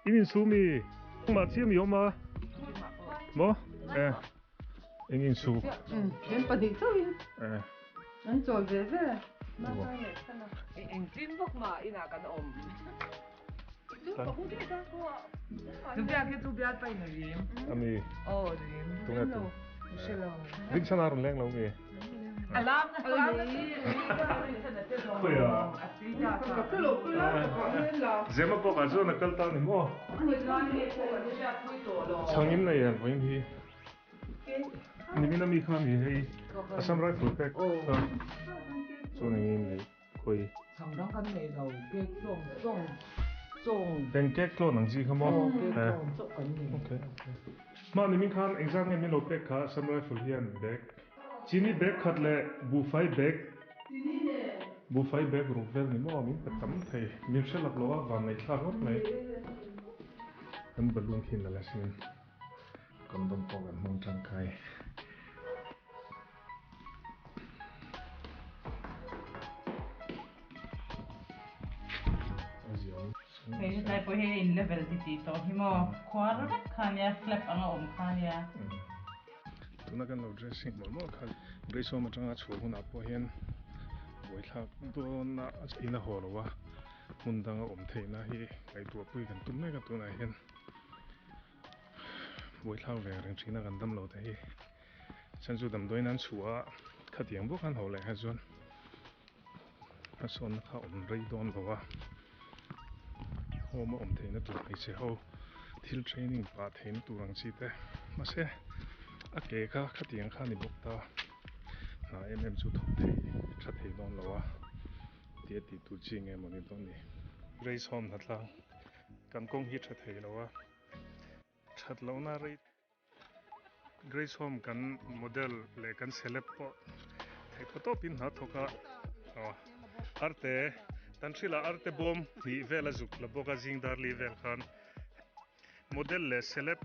In insu mi? Engmah chiah mi awm a? Maw? Eh. Eng insu? Eng pahnih chauhin an chawl ve ve. Engtin bawk mah inah kan awm. Chu biak hi chu bial pain a rim. Ami. Aw rim. Tunge tu? Ding sana rawn leng lo nge? A lam na nei. Khuia. Zema pawh ah chuan a kal ta ni maw? Chhangin nei em vawiin hi. Nimin ami kha mi hei Assam Rifle pek kha chuan engin nei khawi. Chhang dang kan nei lo cake tlawng tlawng chawng. Eng cake tlawn ang chi kha maw? Aw cake tlawn chauh kan nei. Okay okay. Hma nimin khan engzat nge min lo pek kha Assam Rifle hian bag chini bag khat leh buhfai bag buhfai bag ruk vel ni maw min pe tam thei min hre lak lo a van neih thlak ngawt mai. Kan balloon khi nalh asin. Condom pawh kan hmang tangkai. Hei hetlai pawh hi in level ti tih tawh hi maw khuar vek kha nia slab anga awm kha nia. Tuna kan lo dressing mawlh mawlh kha Grace-awm atanga chhuah hunah pawh hian buaithlak dawna in a haw lo a, hmun danga awm theihna hi ngaihtuahpui kan tum mek a tunah hian. Buaithlak ve reng thin a kan dam lo te hi chhan chu damdawiin an chhuah a khatiang bawk an ho leh kha chuan hmasawnna kha awm rei dawn lo a home a awm theihna tur hmeichhe ho thil training pah theihna tur ang chi te mahse a ke kha khatiang kha a ni bawk ta hna em em chu thawk thei tha thei dawn lo a tia tih tur chi nge mawni dawn ni race home hnatlang. Kan kawng hi tha thei lo a, that lohna rei Grace Home kan model leh kan celeb pawh theih pawh tawpin hna thawk a, aw arte tan hrila arte bawm hnih vel a zuk la bawk a zing dar li vel khan model leh celeb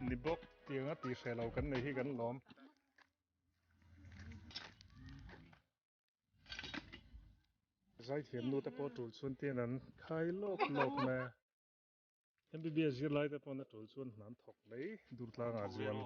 ni bawk tianga tih hreh lo kan nei hi kan lawm. Zaithiam nu te pawh tul chuan tian an khai lawk lawk mai a. MBBS zirlai te pawn a tul chuan hna an thawk mai dur tlangah ziam.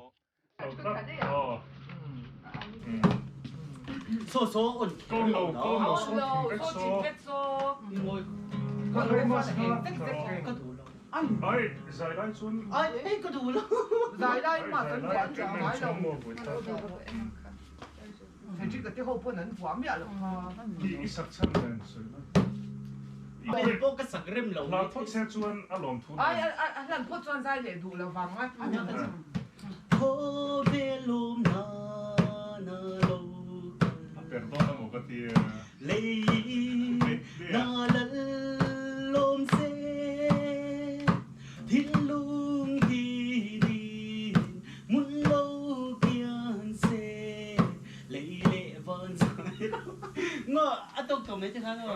Frederick a te ho pawn an vuah miah lo kha. I sak chhan nen sawi na. Hmel pawh ka sak rem lo. Hlan phawt se chuan a lawm thu nen. Ai a hlan phawt chuan zai leh duh lo vang a. Khawvel awm na na lo kal. A per dawn emaw ka ti a. Lei na lal lawm se. Thinlung dinin hmun lo kian se lei leh van zai ro Ngo a tawk tawh mai te khan aw.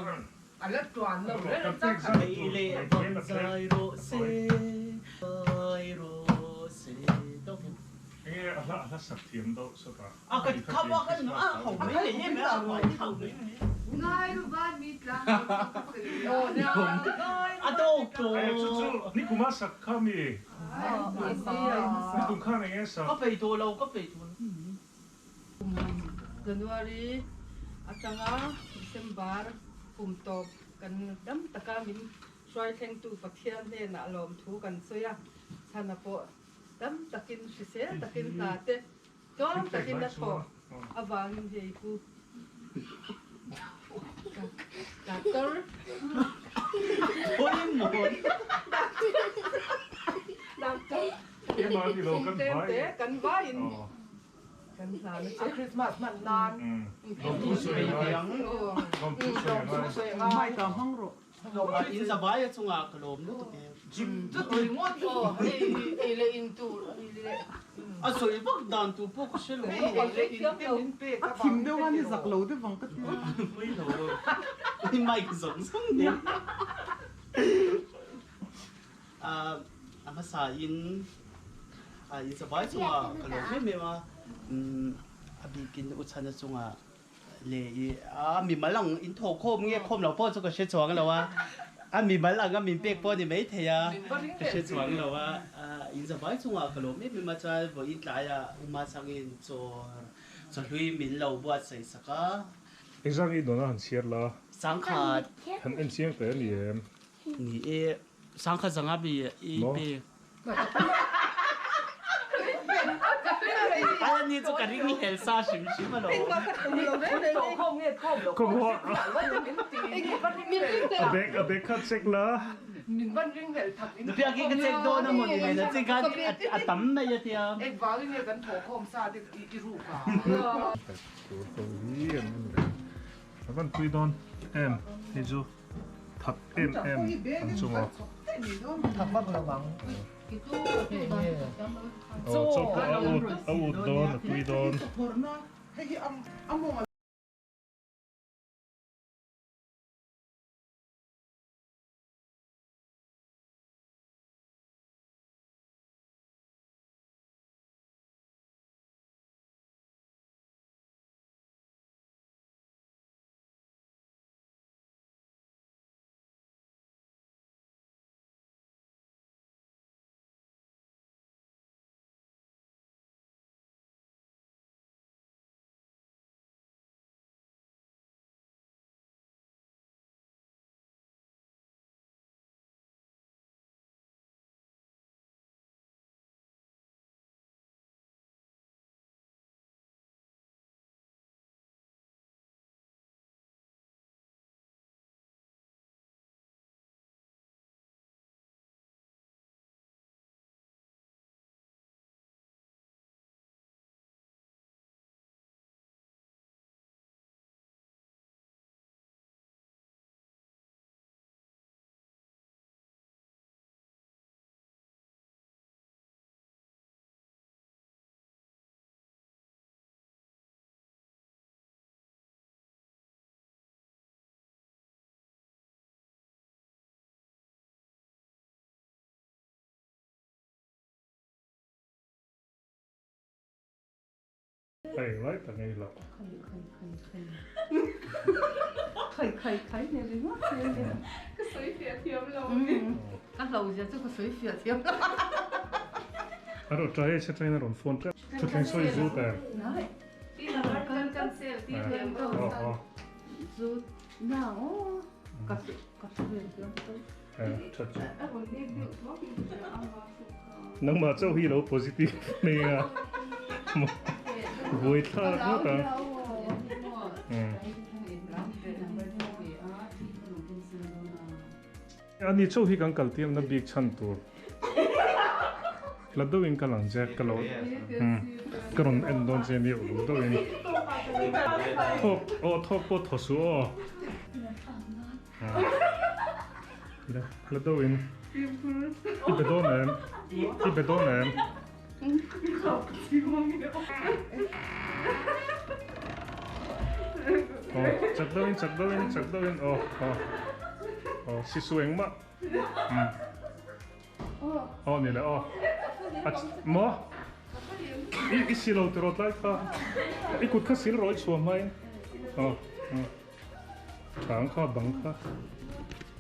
A la tuan lo reng chak a. Lei leh van zai rawh se zai rawh se tawk em. Enge a hla a hla sak thiam deuh sawtah. A ka khap a kan a ho mai leh em a ruai thau mai mai. Ngai ru van mi tlang A tawk tawh. Chu chu nikuma sak kha mi. Nikum khan enge sak. Ka peih tawh lo ka peih tawh lo. January atanga December kum tawp kan dam taka min hruai thlengtu Pathian hnenah lawmthu kan sawi a, chhana pawh dam takin hrisel takin hna te Tlawm takin a thawh avangin hei pu Doctor Doctor sum tlem te kan vaiin kan hlan a che. Christmas hman nan In zavai a chungah ka lawm lutuk e. Chuti ringawt aw, ei leh in tur ei leh. A sawi vak dan tur pawh ka hre lo. Ei leh in te min pek A thim deuh a ni zak lo deuh ang ka ti a. Pawi lo. I mic zawng zawng nen. A hmasa in in zavai chungah ka lawm em em a, a bikin U Chhana chungah Le i a mimal ang in thaw khawm nge khawm lo pawh chu ka hre chuang lo a. A mimal anga min pek pawh a ni maithei a, ka hre chuang lo a, in zavai chungah ka lawm em em a, chuan vawiin tlaiah Uma changin chaw chawhlui min lo buatsaih sak a. Engzah nge i dawn a han chhiar la? Sangkhat. Han en chiang teh a ni em? Ni e, sangkhat zanga mi i pek. A ni chu ka ring hlel sa hrim hrim alawm. A bag a bag kha check la. Biak hi ka check dawn a maw ni nen a check khan a tam mai a tia. Tur ho hi an en leh. A van pui dawn em hei chu. Thak em em ang chunga. Thak vak lo ang. Aw chaw pawh a ut a ut dawn a tui dawn. Hei lai tak ngei loh. Khai khai khai ni ringawt che a nia. Ka sawi fiah thiam lo a ni. Ka hlo zia chu ka sawi fiah thiam lo. A rawn try a china rawn phone tep. Thuthleng sawi zu ta em? Nangmah chauh hi lo positive nei a buai thlak ngawt a. Ani chauh hi kan kal tirna bik chhan tur hla deuhin ka lang che ka lo ka rawn en dawn che nia uluk deuhin thawk aw thawk pawh thaw suh aw hla deuhin i be dawn em i be dawn em. Aw chak deuhin chak deuhin chak deuhin aw aw aw sisu engmah aw ni le aw a maw i i si lo tiraw tlai kha i kut kha sil rawh i chhuah hmain aw aw chang kha bang kha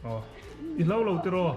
aw i hlau lo tiraw.